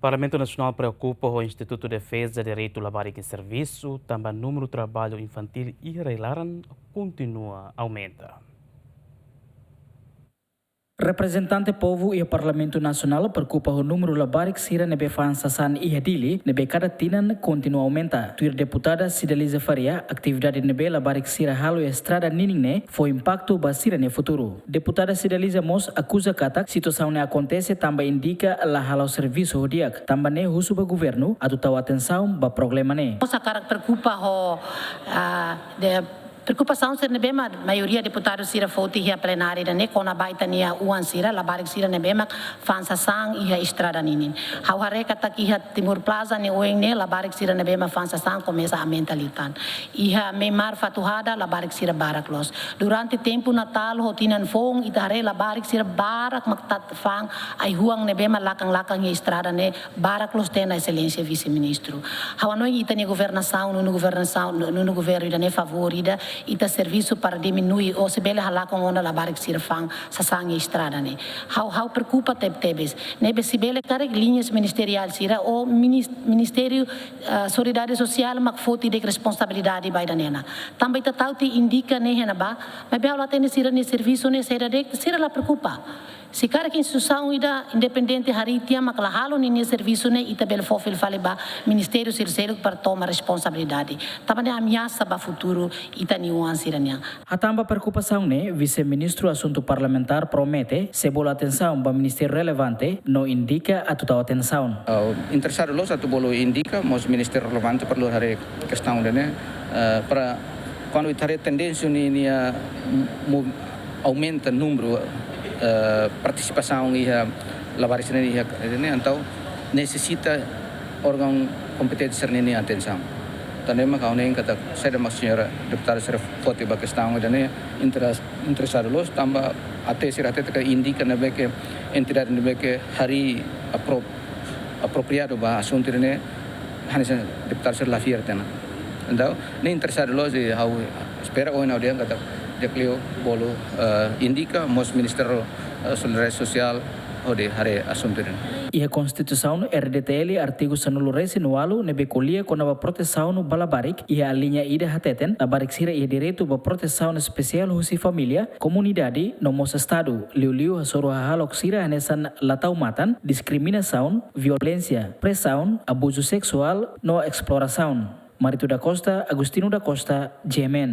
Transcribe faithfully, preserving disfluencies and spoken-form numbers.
Parlamentu Nasionál preokupa ho Institutu Defeza Direitu Labarik nia servisu, tanba númeru traballu infantíl iha rai-laran kontinua aumenta. Reprezentante povu iha Parlamentu Nasionál preokupa ho númeru labarik sira ne'ebé fa'an sasán iha Dili, ne'ebé kada tinan kontinua aumenta. Tuir deputada Cidaliza Faria, atividade ne'ebé labarik sira halo iha estrada ninin ne'e fó impaktu ba sira-nia futuru. Deputada Cidaliza mós akuza katak situasaun ne'e akontese tanba INDICA la hala'o servisu ho di'ak, tanba ne'e husu ba governu atu tau atensaun ba problema ne'e. Mós hakarak preokupa ho, ah, de preokupasaun sira ne'ebé mak maioria deputadu sira foti iha plenária ida-ne'e kona-ba ita-nia oan sira, labarik sira ne'ebé mak fa'an sasán iha estrada ninin. Ha'u haree katak iha Timor Plaza nia oin ne'e labarik sira ne'ebé mak fa'an sasán komesa aumenta liután. Iha Meimar Fatuhada labarik sira barak loos. Durante tempu Natál ho tinan foun ita haree labarik sira barak mak atu fa'an ai-huan ne'ebé mak lakan-lakan iha estrada ne'e barak loos tiha ona, Exelénsia Vise-Ministru. Ha'u hanoin ita-nia governasaun, nonu governasaun, nonu governu ida-ne'e favór ida, ita servisu para diminui ou se bele halakon ona labarik sira fa'an sasán iha estrada ne'e. Ha'u, ha'u preokupa teb-tebes. Ne'ebé se bele karik liñas ministeriál sira ou minis-, Ministériu, ah, Solidariedade Sosiál mak foti de'it responsabilidade ba ida-ne'e ona. Tanba ita tau tiha INDICA ne'e iha ne'ebá, maibé ha'u la hatene sira-nia servisu ne'e saida de'it, sira la preokupa. Se karik instituisaun ida independente harii tiha mak la halo ninia servisu ne'e, ita bele fó fila fali ba ministériu sira seluk para toma responsabilidade. Tanba ne'e ameasa ba futuru ita-nia oan sira-nian. Hatán ba preokupasaun ne'e, Vise-Ministru Asuntu Parlamentár promete sei bolu atensaun ba ministériu relevante no INDICA atu tau atensaun. Ah, interesadu loos atu bolu INDICA, mós ministériu relevante perlu haree kestaun ida-ne'e, eh, para kuandu ita haree tendénsia ninia, ah, mu-, aumenta númeru, eh, partisipasaun iha labarik sira-ne'e iha, ne'e entaun nesesita órgaun kompetente sira-nia atensaun. Tan ne'e mak ha'u hanoin katak saida mak señora deputada sira foti ba kestaun ida-ne'e interes-, interesadu loos tanba até sira hatete katak INDICA ne'ebé ke entidade ne'ebé ke harii apro-, apropriadu ba asuntu ida-ne'e hanesan deputadu sira la fiar tiha ona. Entaun ne'e interesadu loos i ha'u espera ohin ha'u dehan katak di'ak liu bolu, eh, INDICA mós Ministériu, eh, Solidariedade Sosiál hodi haree asuntu ida-ne'e. Iha Konstituisaun RDTL artigu sanulu-resin-ualu ne'ebé ko'alia kona-ba protesaun ba labarik iha aliña ida hateten, labarik sira iha direitu ba protesaun espesiál husi família, komunidade no mós Estadu, liuliu hasoru hahalok sira hanesan la tau matan, diskriminasaun, violénsia, presaun, abuzu seksuál no esplorasaun. Marito da Costa, Agostinho da Costa, GMN.